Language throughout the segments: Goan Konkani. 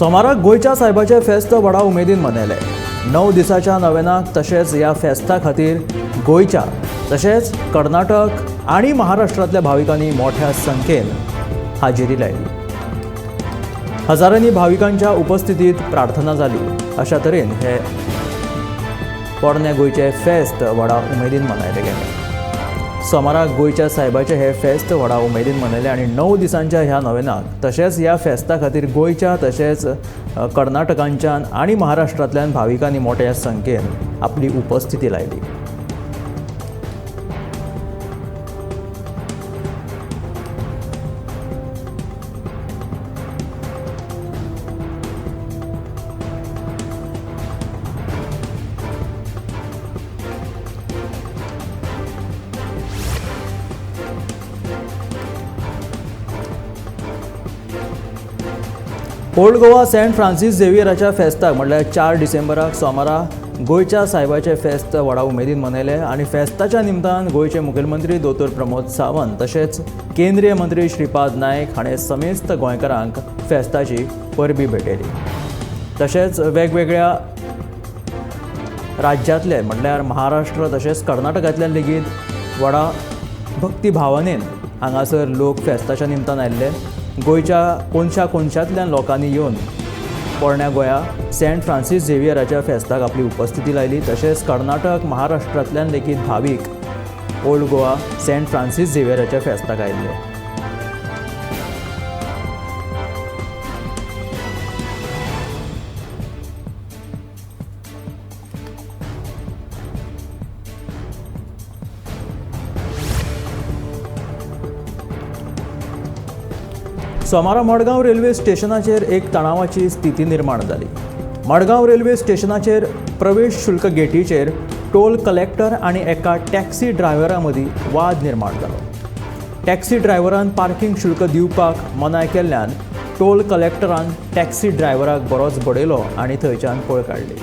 सोमाराक गोंयच्या सायबाचें फेस्त व्हडा उमेदीन मनयलें. 9 दिसाच्या नवेनाक तशेंच ह्या फेस्ता खातीर गोंयच्या तशेंच कर्नाटक आनी महाराष्ट्रांतल्या भाविकांनी मोठ्या संख्येन हाजेरी लायली. हजारांनी भाविकांच्या उपस्थितीत प्रार्थना जाली. अशा तरेन हे पोरण्या गोंयचें फेस्त व्हडा उमेदीन मनयलें गेलें. सोमाराक गोंयच्या सायबाचें हे फेस्त व्हडा उमेदीन मनयलें आनी 9 दिसांच्या ह्या नवेनाक तशेंच ह्या फेस्ता खातीर गोंयच्या तशेंच कर्नाटकांच्यान आनी महाराष्ट्रांतल्यान भाविकांनी मोठ्या संख्येन आपली उपस्थिती लायली. ओल्ड गोवा सेंट फ्रांसीस झेवियराच्या फेस्ताक म्हणल्यार 4 डिसेंबराक सोमारा गोंयच्या सायबाचें फेस्त व्हडा उमेदीन मनयलें आनी फेस्ताच्या निमतान गोंयचे मुखेलमंत्री दोतोर प्रमोद सावंत तशेंच केंद्रीय मंत्री श्रीपाद नायक हाणें समेस्त गोंयकारांक फेस्ताची परबी भेटयली. तशेंच वेगवेगळ्या राज्यांतले म्हणल्यार महाराष्ट्र तशेंच कर्नाटकांतल्यान लेगीत व्हडा भक्तिभावनेन हांगासर लोक फेस्ताच्या निमतान आयिल्ले. गोंयच्या कोनशा कोनशांतल्यान लोकांनी येवन पोरण्या गोंया सेंट फ्रांसीस झेवियराच्या फेस्ताक आपली उपस्थिती लायली. तशेंच कर्नाटक महाराष्ट्रांतल्यान लेगीत भावीक ओल्ड गोवा सेंट फ्रांसीस झेवियराच्या फेस्ताक आयिल्ले. सोमारा मडगांव रेल्वे स्टेशनाचेर एक तणावाची स्थिती निर्माण जाली. मडगांव रेल्वे स्टेशनाचेर प्रवेश शुल्क गेटीचेर टोल कलेक्टर आनी एका टॅक्सी ड्रायव्हरा मदीं वाद निर्माण जालो. टॅक्सी ड्रायव्हरान पार्किंग शुल्क दिवपाक मनाय केल्ल्यान टोल कलेक्टरान टॅक्सी ड्रायव्हराक बरोच बडयलो आनी थंयच्यान पळ काडली.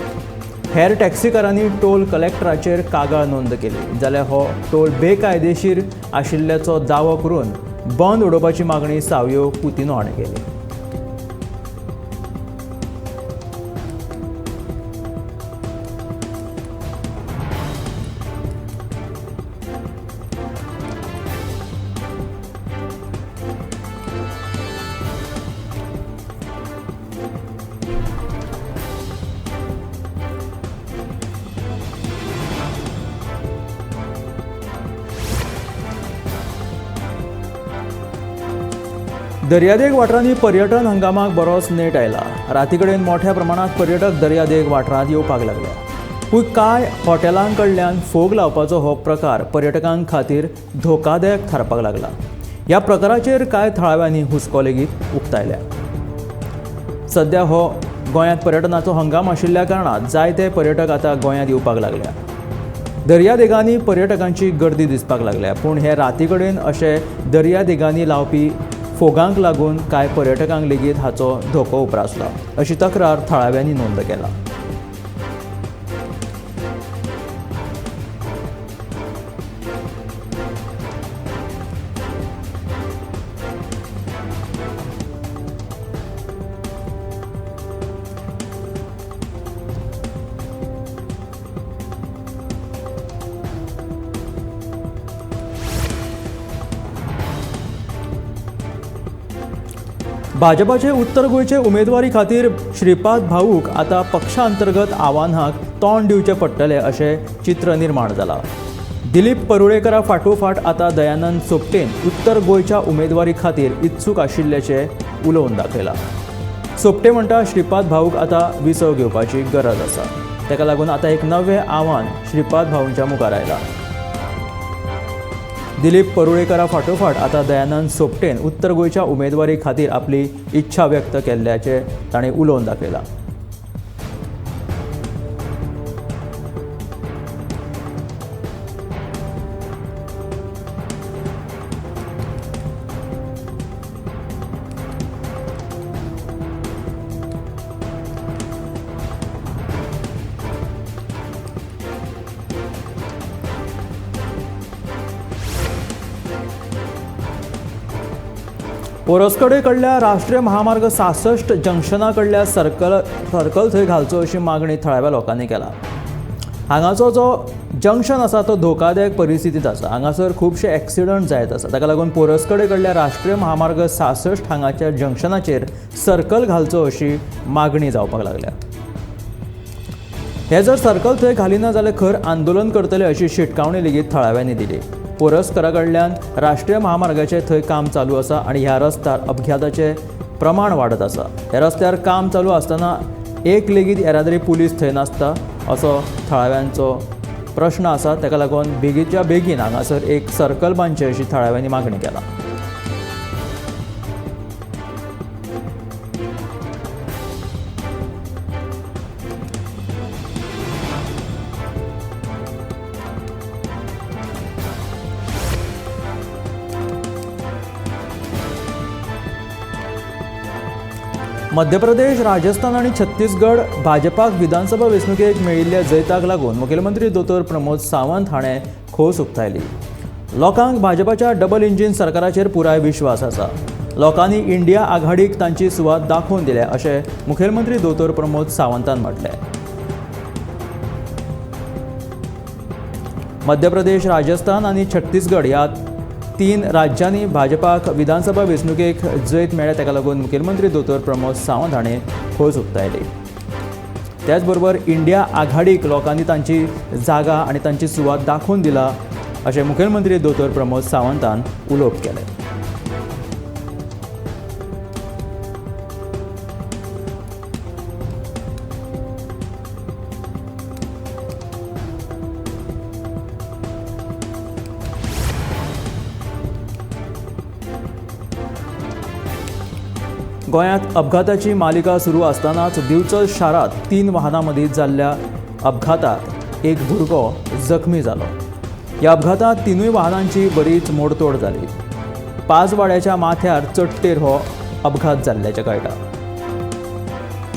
हेर टॅक्सीकारांनी टोल कलेक्टराचेर कागाळ नोंद केली जाल्यार हो टोल बेकायदेशीर आशिल्ल्याचो दावो करून बंद उडोवपाची मागणी सावियो कुतिन्हो हाणें केली. दर्यादेग वाठारांनी पर्यटन हंगामाक बरोच नेट आयला. राती कडेन मोठ्या प्रमाणांत पर्यटक दर्यादेग वाठारांत येवपाक लागल्या. पूण कांय हॉटेलां कडल्यान फोग लावपाचो हो प्रकार पर्यटकां खातीर धोकादायक थारपाक लागला. ह्या प्रकाराचेर कांय थळाव्यांनी हुस्को लेगीत उक्तायल्या. सद्या हो गोंयांत पर्यटनाचो हंगाम आशिल्ल्या कारणान जायते पर्यटक आतां गोंयांत येवपाक लागल्या. दर्यादेगांनी पर्यटकांची गर्दी दिसपाक लागल्या. पूण हे राती कडेन अशे दर्यादेगांनी लावपी फोगांक लागून कांय पर्यटकांक लेगीत हाचो धोको उप्रासला अशी तक्रार थळाव्यांनी नोंद केला. भाजपाचे उत्तर गोंयचे उमेदवारी खातीर श्रीपाद भाऊक आतां पक्षा अंतर्गत आव्हानाक तोंड दिवचें पडटलें अशें चित्र निर्माण जालां. दिलीप परुळेकरा फाटोफाट आतां दयानंद सोपटेन उत्तर गोंयच्या उमेदवारी खातीर इत्सूक आशिल्ल्याचें उलोवन दाखयलां. सोपटे म्हणटा श्रीपाद भाऊक आतां विसव घेवपाची गरज आसा. ताका लागून आतां एक नवें आव्हान श्रीपाद भाऊंच्या मुखार आयलां. दिलीप परुळेकरा फाटोफाट आतां दयानंद सोपटेन उत्तर गोंयच्या उमेदवारी खातीर आपली इच्छा व्यक्त केल्ल्याचें ताणें उलोवन दाखयलां. पोरस्कडे कडल्या राष्ट्रीय महामार्ग 66 जंक्शना कडल्या सर्कल सर्कल थंय घालचो अशी मागणी थळाव्या लोकांनी केला. हांगाचो जो जंक्शन आसा तो धोकादायक परिस्थितींत आसा. हांगासर खुबशे एक्सिडंट जायत आसा. ताका लागून पोरस्कडे कडल्या राष्ट्रीय महामार्ग 66 हांगाच्या जंक्शनाचेर सर्कल घालचो अशी मागणी जावपाक लागल्या. हे जर सर्कल थंय घालिना जाल्यार खर आंदोलन करतले अशी शिटकावणी लेगीत थळाव्यांनी दिली. पोरस्करा कडल्यान राष्ट्रीय महामार्गाचें थंय काम चालू आसा आनी ह्या रस्त्यार अपघाताचें प्रमाण वाडत आसा. ह्या रस्त्यार काम चालू आसतना एक लेगीत येरादारी पुलीस थंय नासता असो थळाव्यांचो प्रश्न आसा. ताका लागून बेगीच्या बेगीन हांगासर एक सर्कल बांदचें अशी थळाव्यांनी मागणी केला. मध्य प्रदेश, राजस्थान आनी छत्तीसगड भाजपाक विधानसभा वेंचणुकेक मेळिल्ल्या जैताक लागून मुखेलमंत्री दोतोर प्रमोद सावंत हाणें खोस उक्तायली. लोकांक भाजपाच्या डबल इंजीन सरकाराचेर पुराय विश्वास आसा. लोकांनी इंडिया आघाडीक तांची सुवात दाखोवन दिल्या अशें मुखेलमंत्री दोतोर प्रमोद सावंतान म्हटलें. मध्य प्रदेश, राजस्थान आनी छत्तीसगड ह्या 3 राज्यांनी भाजपाक विधानसभा वेंचणुकेक जैत मेळ्ळें. ताका लागून मुखेलमंत्री दोतोर प्रमोद सावंत हाणें खोस उक्तायली. त्याचबरोबर इंडिया आघाडीक लोकांनी तांची जागा आनी तांची सुवात दाखोवन दिला अशें मुखेलमंत्री दोतोर प्रमोद सावंतान उलोवप केलें. गोंयांत अपघाताची मालिका सुरू आसतनाच दिवचल शारांत 3 वाहनां मदीं जाल्ल्या अपघातांत एक भुरगो जखमी जालो. ह्या अपघातांत 3 वाहनांची बरीच मोडतोड जाली. पांचवाड्याच्या माथ्यार चडटेर हो अपघात जाल्ल्याचें कळटा.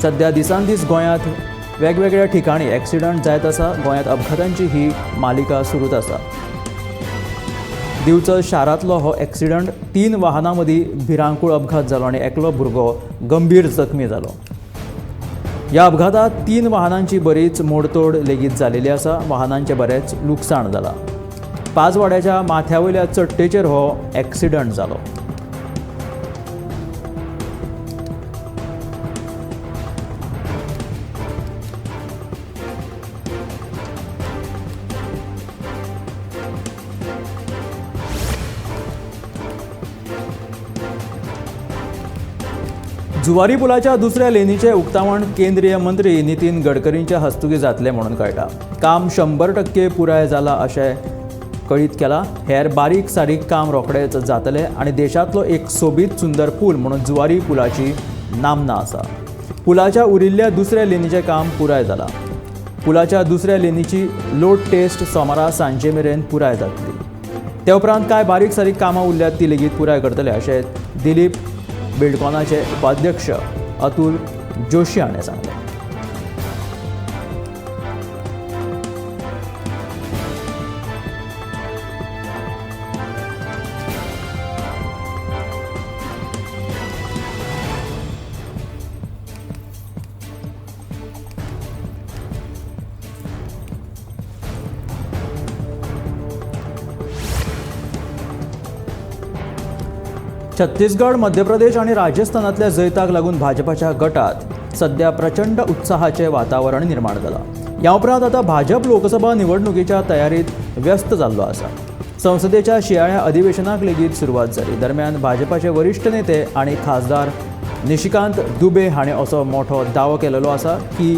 सध्या दिसान दीस गोंयांत वेगवेगळ्या ठिकाणी एक्सिडंट जायत आसा. गोंयांत अपघातांची ही मालिका सुरूच आसा. दिवचल शारांतलो हो एक्सिडंट 3 वाहनां मदीं भिरांकूळ अपघात जालो आनी एकलो भुरगो गंभीर जखमी जालो. ह्या अपघातांत 3 वाहनांची बरीच मोडतोड लेगीत जालेली आसा. वाहनांचें बरेंच लुकसाण जालां. पांचवाड्याच्या माथ्या वयल्या चडटेचेर हो एक्सिडंट जालो. जुवारी पुलाच्या दुसऱ्या लेनीचें उक्तावण केंद्रीय मंत्री नितीन गडकरींच्या हस्तुकीं जातलें म्हणून कळटा. काम 100% पुराय जालां अशें कळीत केलां. हेर बारीक सारीक काम रोखडेंच जातलें आनी देशांतलो एक सोबीत सुंदर पूल म्हणून जुवारी पुलाची नामना आसा. पुलाच्या उरिल्ल्या दुसऱ्या लेनीचें काम पुराय जालां. पुलाच्या दुसऱ्या लेनीची लोड टेस्ट सोमारा सांजे मेरेन पुराय जातली. ते उपरांत कांय बारीक सारीक कामां उरल्यात ती लेगीत पुराय करतले अशें दिलीप बिल्डकॉनाचे उपाध्यक्ष अतुल जोशी हाणें सांगलें. छत्तीसगड, मध्य प्रदेश आनी राजस्थानांतल्या जैताक लागून भाजपाच्या गटात सध्या प्रचंड उत्साहाचें वातावरण निर्माण जालां. ह्या उपरांत आतां भाजप लोकसभा निवडणुकीच्या तयारीत व्यस्त जाल्लो आसा. संसदेच्या शिंयाळ्या अधिवेशनाक लेगीत सुरवात जाली. दरम्यान भाजपाचे वरिश्ठ नेते आनी खासदार निशिकांत दुबे हाणें असो मोठो दावो केलेलो आसा की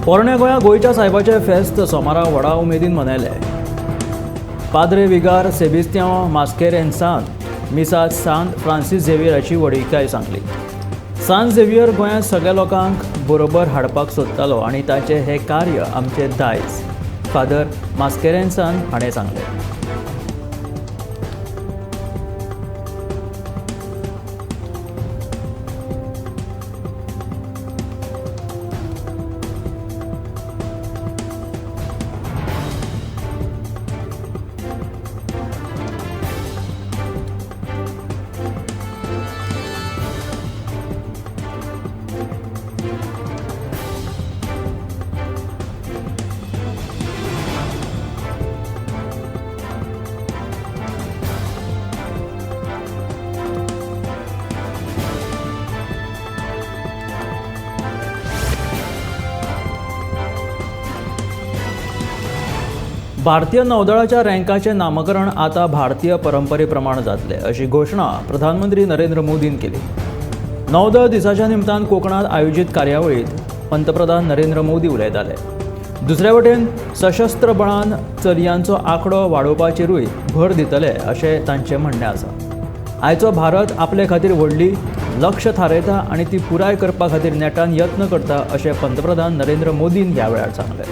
पोरण्या गोंया गोंयच्या सायबाचें फेस्त सोमारा व्हडा उमेदीन मनयलें. पाद्रे विगार सेबिस्त्यांव मास्केरेन्सान मिसाद सांत फ्रांसीस झेवियराची व्हडविकाय सांगली. सांत झेवियर गोंयांत सगळ्या लोकांक बरोबर हाडपाक सोदतालो आनी ताचें हें कार्य आमचें दायज, फादर मास्केरेन्सान हाणें सांगलें. भारतीय नौदळाच्या रँकाचें नामकरण आतां भारतीय परंपरे प्रमाण जातलें अशी घोशणा प्रधानमंत्री नरेंद्र मोदीन केली. नौदळ दिसाच्या निमतान कोकणांत आयोजीत कार्यावळींत पंतप्रधान नरेंद्र मोदी उलयताले. दुसरे वटेन सशस्त्र बळान चलयांचो आंकडो वाडोवपाचेरूय भर दितले अशें तांचें म्हणणें आसा. आयचो भारत आपले खातीर व्हडली लक्ष थारयता आनी ती पुराय करपा खातीर नेटान यत्न करता अशें पंतप्रधान नरेंद्र मोदीन ह्या वेळार सांगलें.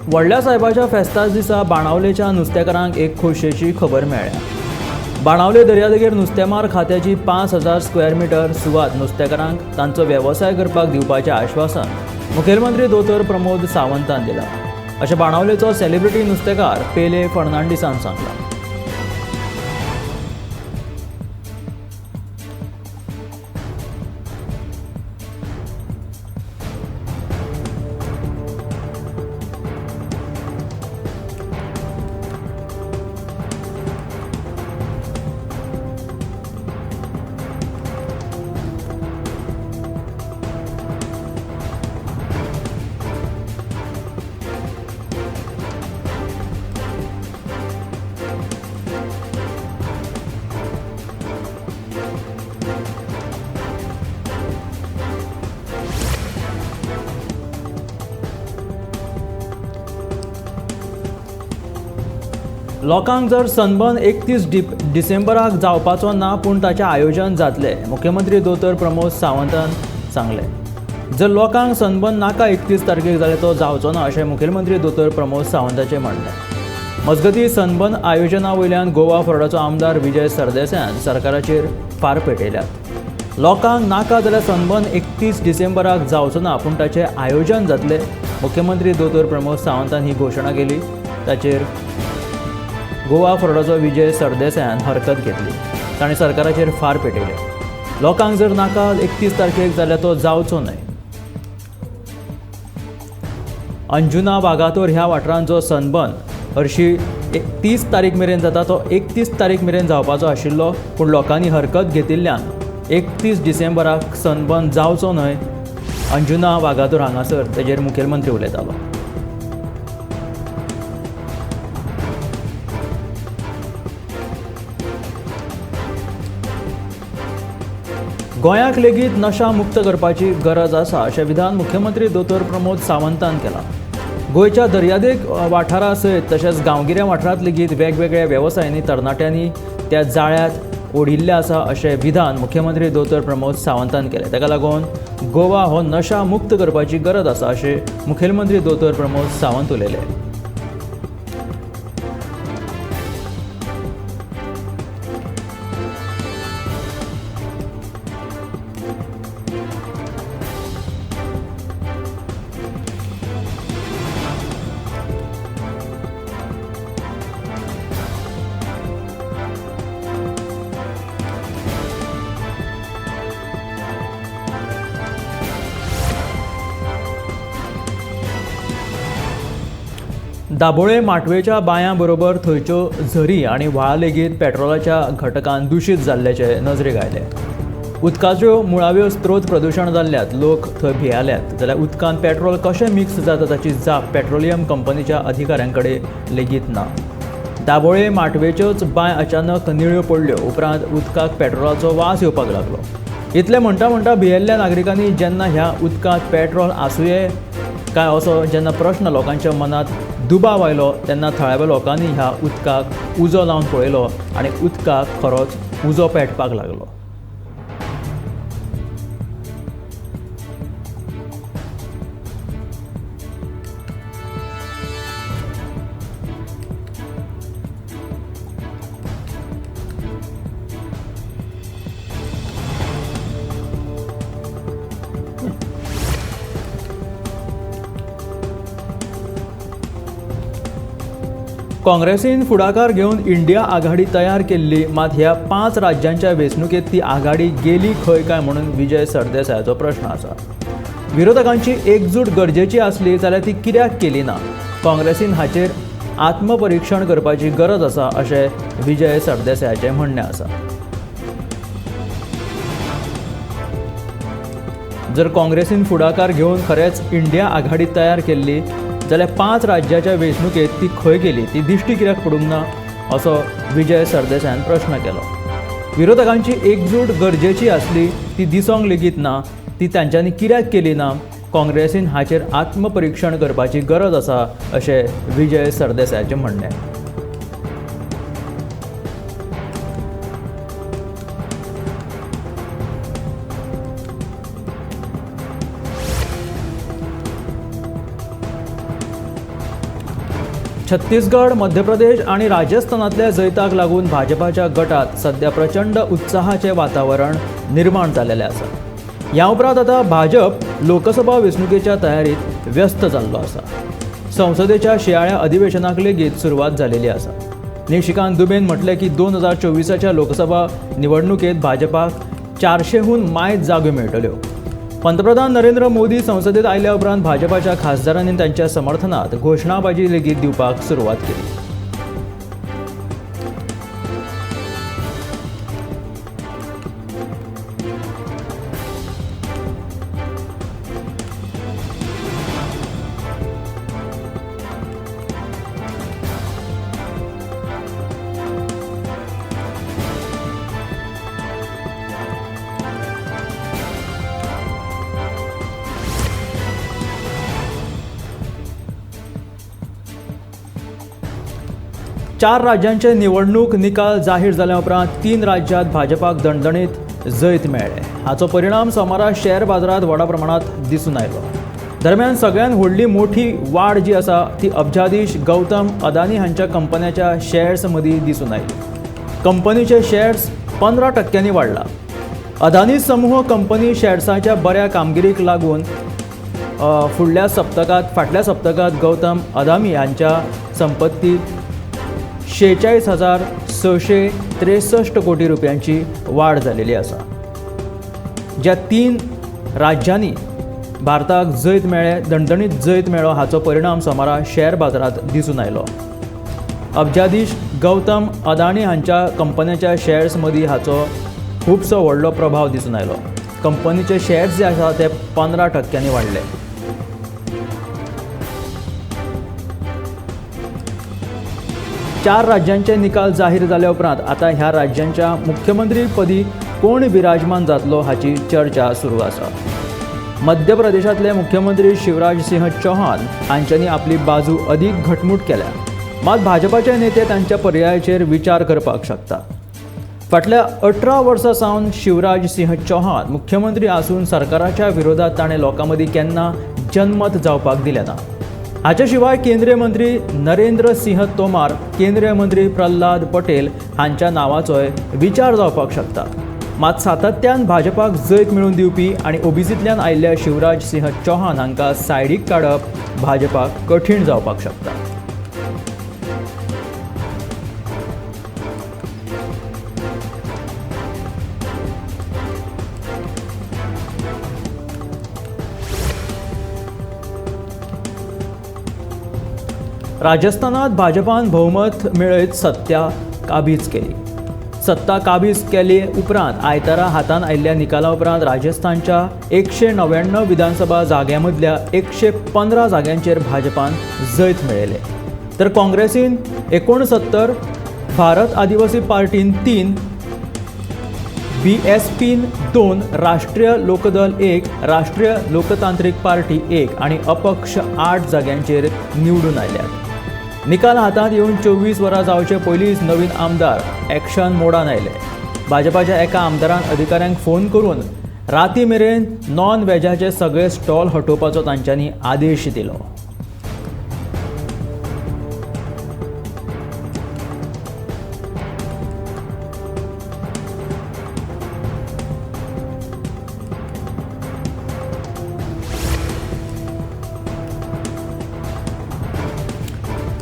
व्हडल्या सायबाच्या फेस्ताच दिसा बाणावलेच्या नुस्तेकारांक एक खोशयेची खबर मेळ्ळ्या. बाणावले दर्यादेगेर नुस्तेमार खात्याची 5000 स्क्वेअर मिटर सुवात नुस्तेकारांक तांचो वेवसाय करपाक दिवपाचें आश्वासन मुखेलमंत्री दोतोर प्रमोद सावंतान दिलां अशें बाणावलेचो सेलिब्रिटी नुस्तेकार पेले फर्नांडीसान सांगलां. लोकांक जर सनबर्न 31 डिसेंबराक जावपाचो ना पूण ताचें आयोजन जातलें, मुख्यमंत्री दोतोर प्रमोद सावंतान सांगलें. जर लोकांक सनबर्न नाका 31 तारखेक जाल्यार तो जावचो ना अशें मुखेलमंत्री दोतोर प्रमोद सावंताचें म्हणणें. मजगतीं सनबर्न आयोजना वयल्यान गोवा फॉरवर्डाचो आमदार विजय सरदेसायान सरकाराचेर फार पेटयल्यात. लोकांक नाका जाल्यार सनबर्न 31 डिसेंबराक जावचो ना पूण ताचें आयोजन जातलें, मुख्यमंत्री दोतोर प्रमोद सावंतान ही घोशणा केली. ताचेर गोवा फॉरवर्डाचो विजय सरदेसायान हरकत घेतली. ताणें सरकाराचेर फार पेटयले. लोकांक जर नाका 31 तारखेक जाल्यार तो जावचो न्हय. अंजुना वागातोर ह्या वाठारांत जो सनबर्न हरशी 30 तारीख मेरेन जाता तो 31 तारीख मेरेन जावपाचो आशिल्लो पूण लोकांनी हरकत घेतिल्ल्यान 31 डिसेंबराक सनबर्न जावचो न्हय अंजुना वागातोर हांगासर तेजेर मुखेलमंत्री उलयतालो. गोंयाक लेगीत नशा मुक्त करपाची गरज आसा अशें विधान मुख्यमंत्री दोतोर प्रमोद सावंतान केलां. गोंयच्या दर्यादेग वाठारा सयत तशेंच गांवगिऱ्या वाठारांत लेगीत वेगवेगळ्या वेवसायांनी तरणाट्यांनी त्या जाळ्यांत ओडिल्लें आसा अशें विधान मुख्यमंत्री दोतोर प्रमोद सावंतान केलें. ताका लागून गोवा हो नशा मुक्त करपाची गरज आसा अशें मुखेलमंत्री दोतोर प्रमोद सावंत उलयले. दाबोळे माटवेच्या बांयां बरोबर थंयच्यो झरी आनी व्हाळ लेगीत पेट्रोलाच्या घटकान दुशीत जाल्ल्याचें नजरेक आयलें. उदकाच्यो मुळाव्यो स्त्रोत प्रदुशण जाल्ल्यात, लोक थंय भियाल्यात जाल्यार उदकांत पेट्रोल कशें मिक्स जाता ताची जाप पेट्रोलियम कंपनीच्या अधिकाऱ्यां कडेन लेगीत ना. दाबोळे माटवेच्योच बांय अचानक निळ्यो पडल्यो, उपरांत उदकाक पेट्रोलाचो वास येवपाक लागलो. इतलें म्हणटा म्हणटा भियेल्ल्या नागरिकांनी जेन्ना ह्या उदकांत पेट्रोल आसुये काय असो जेन्ना प्रश्न लोकांच्या मनांत दुबाव आयलो तेन्ना थळाव्या लोकांनी ह्या उदकाक उजो लावन पळयलो आनी उदकाक खरोच उजो पेटपाक लागलो. काँग्रेसीन फुडाकार घेवन इंडिया आघाडी तयार केल्ली, मात ह्या 5 राज्यांच्या वेंचणुकेंत ती आघाडी गेली खंय काय म्हणून विजय सरदेसायाचो प्रश्न आसा. विरोधकांची एकजूट गरजेची आसली जाल्यार ती कित्याक केली ना? काँग्रेसीन हाचेर आत्मपरिक्षण करपाची गरज आसा अशें विजय सरदेसायाचें म्हणणें आसा. जर काँग्रेसीन फुडाकार घेवन खरेंच इंडिया आघाडी तयार केल्ली जाल्यार 5 राज्याच्या वेंचणुकेंत ती खंय गेली, ती दिश्टी कित्याक पडूंक ना असो विजय सरदेसायान प्रश्न केलो. विरोधकांची एकजूट गरजेची आसली ती दिसोंक लेगीत ना, ती तांच्यांनी कित्याक केली ना? काँग्रेसीन हाचेर आत्मपरिक्षण करपाची गरज आसा अशें विजय सरदेसायाचें म्हणणें. छत्तीसगड, मध्य प्रदेश आनी राजस्थानांतल्या जैताक लागून भाजपाच्या गटात सध्या प्रचंड उत्साहाचें वातावरण निर्माण जाल्लें आसा. ह्या उपरांत आतां भाजप लोकसभा वेंचणुकेच्या तयारीत व्यस्त जाल्लो आसा. संसदेच्या शियाळ्या अधिवेशनाक लेगीत सुरवात जाल्ली आसा. निशिकांत दुबेन म्हटलें की 2024च्या लोकसभा निवडणुकेत भाजपाक 400हून मायज जाग्यो मेळटल्यो. पंतप्रधान नरेंद्र मोदी संसदेत आयल्या उपरांत भाजपाच्या खासदारांनी तांच्या समर्थनात घोशणाबाजी लेगीत दिवपाक सुरवात केली. चार राज्यांचे निवडणूक निकाल जाहीर जाल्या उपरांत 3 राज्यांत भाजपाक दणदणीत जैत मेळ्ळें. हाचो परिणाम सोमारा शेअर बाजारांत व्हडा प्रमाणांत दिसून आयलो. दरम्यान सगळ्यांत व्हडली मोठी वाड जी आसा ती अब्जाधीश गौतम अदानी हांच्या कंपन्याच्या शेअर्स मदीं दिसून आयली. कंपनीचे शेअर्स 15% वाडला. अदानी समूह कंपनी शेअर्साच्या बऱ्या कामगिरीक लागून फुडल्या सप्तकांत फाटल्या सप्तकांत गौतम अदानी हांच्या संपत्तीत 46,663 कोटी रुपयांची वाड जाल्ली आसा. ज्या 3 राज्यांनी भारताक जैत मेळ्ळें, दणदणीत जैत मेळ्ळो हाचो परिणाम सोमारा शेअर बाजारांत दिसून आयलो. अब्जाधीश गौतम अदानी हांच्या कंपन्याच्या शेअर्स मदीं हाचो खुबसो व्हडलो प्रभाव दिसून आयलो. कंपनीचे शेअर्स जे आसा ते 15% वाडले. चार राज्यांचे निकाल जाहीर जाल्या उपरांत आतां ह्या राज्यांच्या मुख्यमंत्रीपदी कोण विराजमान जातलो हाची चर्चा सुरू आसा. मध्य प्रदेशांतले मुख्यमंत्री शिवराज सिंह चौहान हांच्यांनी आपली बाजू अदीक घटमूट केल्या. मात भाजपाचे नेते तांच्या पर्यायाचेर विचार करपाक शकता. फाटल्या 18 वर्सां सावन शिवराज सिंह चौहान मुख्यमंत्री आसून सरकाराच्या विरोधात ताणें लोकां मदीं केन्ना जनमत जावपाक दिलें ना. हाचे शिवाय केंद्रीय मंत्री नरेंद्र सिंह तोमार, केंद्रीय मंत्री प्रल्हाद पटेल हांच्या नांवाचोय विचार जावपाक शकता. मात सातत्यान भाजपाक जैत मेळोवन दिवपी आनी ओबीसींतल्यान आयिल्ल्या शिवराज सिंह चौहान हांकां सायडीक काडप भाजपाक कठीण जावपाक शकता. राजस्थानात भाजपान भोवमत मेळयत सत्ता काबीज केली. सत्ता काबीज केले उपरांत आयतारा हातान आयिल्ल्या निकाला उपरांत राजस्थानच्या 199 विधानसभा जाग्यांमदल्या 115 जाग्यांचेर भाजपान जैत मेळयलें, तर काँग्रेसीन 69, भारत आदिवासी पार्टीन 3, बीएसपीन 2, राष्ट्रीय लोकदल 1, राष्ट्रीय लोकतांत्रिक पार्टी 1 आनी अपक्ष 8 जाग्यांचेर निवडून आयल्यात. निकाल हातांत येवन 24 वरां जावचे पयलींच नवीन आमदार एक्शन मोडान आयले. भाजपाच्या एका आमदारान अधिकाऱ्यांक फोन करून राती मेरेन नॉन वेजाचे सगळे स्टॉल हटोवपाचो तांच्यांनी आदेश दिलो.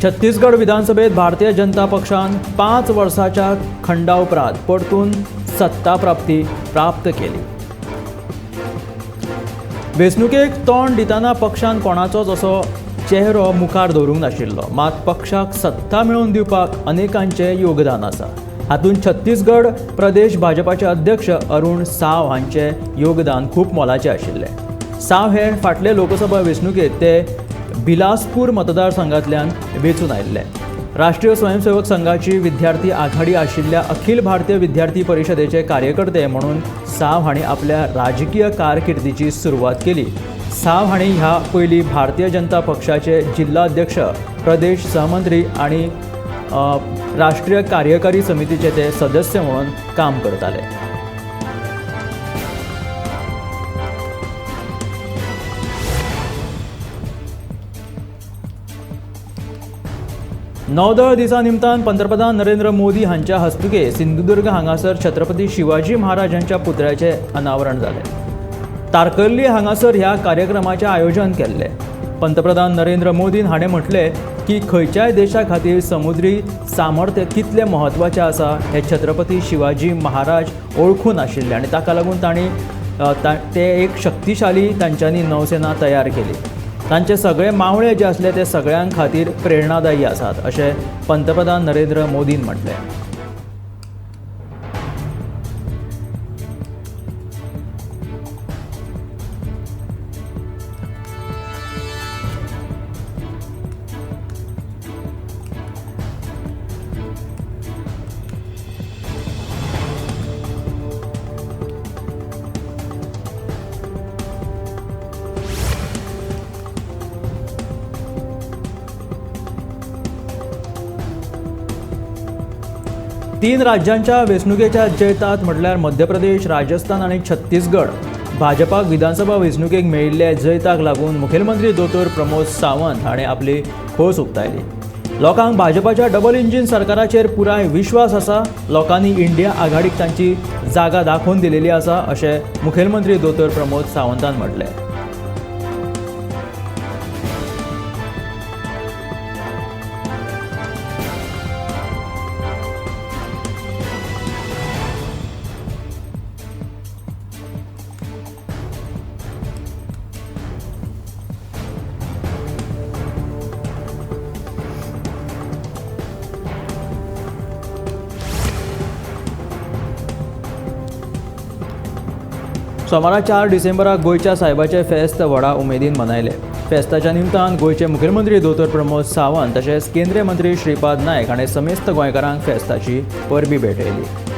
छत्तीसगड विधानसभेत भारतीय जनता पक्षान 5 वर्साच्या खंडा उपरांत परतून सत्ता प्राप्ती प्राप्त केली. वेंचणुकेक तोंड दितना पक्षान कोणाचोच असो चेहरो मुखार दवरूंक नाशिल्लो, मात पक्षाक सत्ता मेळोवन दिवपाक अनेकांचें योगदान आसा. हातूंत छत्तीसगड प्रदेश भाजपाचे अध्यक्ष अरुण साव हांचें योगदान खूब मोलाचें आशिल्लें. साव हे फाटले लोकसभा वेंचणुकेंत ते बिलासपूर मतदारसंघांतल्यान वेंचून आयिल्ले. राष्ट्रीय स्वयंसेवक संघाची विद्यार्थी आघाडी आशिल्ल्या अखिल भारतीय विद्यार्थी परिशदेचे कार्यकर्ते म्हणून साव हांणी आपल्या राजकीय कारकिर्दीची सुरवात केली. साव हांणी ह्या पयलीं भारतीय जनता पक्षाचे जिल्लाध्यक्ष, प्रदेश सहमंत्री आनी राष्ट्रीय कार्यकारी समितीचे ते सदस्य म्हणून काम करताले. नौदळ दिसा निमतान पंतप्रधान नरेंद्र मोदी हांच्या हस्तुके सिंधुदुर्ग हांगासर छत्रपती शिवाजी महाराज हांच्या पुतळ्याचें अनावरण जालें. तारकर्ली हांगासर ह्या कार्यक्रमाचें आयोजन केल्लें. पंतप्रधान नरेंद्र मोदी हाणें म्हटलें की खंयच्याय देशा खातीर समुद्री सामर्थ्य कितलें म्हत्वाचें आसा हें छत्रपती शिवाजी महाराज ओळखून आशिल्ले आनी ताका लागून तांणी ते एक शक्तिशाली तांच्यांनी नौसेना तयार केली. तांचे सगळे मावळे जे आसले ते सगळ्यां खातीर प्रेरणादायी आसात अशें पंतप्रधान नरेंद्र मोदीन म्हटलें. तीन राज्यांच्या वेंचणुकेच्या जैतात म्हटल्यार मध्य प्रदेश, राजस्थान आनी छत्तीसगड भाजपाक विधानसभा वेंचणुकेक मेळिल्ल्या जैताक लागून मुखेलमंत्री दोतोर प्रमोद सावंत हाणें आपली खोस उक्तायली. लोकांक भाजपाच्या डबल इंजीन सरकाराचेर पुराय विश्वास आसा. लोकांनी इंडिया आघाडीक तांची जागा दाखोवन दिलेली आसा अशें मुखेलमंत्री दोतोर प्रमोद सावंतान म्हटलें. सोमारा 4 डिसेंबराक गोंयच्या सायबाचें फेस्त व्हडा उमेदीन मनयलें. फेस्ताच्या निमतान गोंयचे मुखेलमंत्री दोतोर प्रमोद सावंत तशेंच केंद्रीय मंत्री श्रीपाद नायक हाणें समेस्त गोंयकारांक फेस्ताची परबी भेटयली.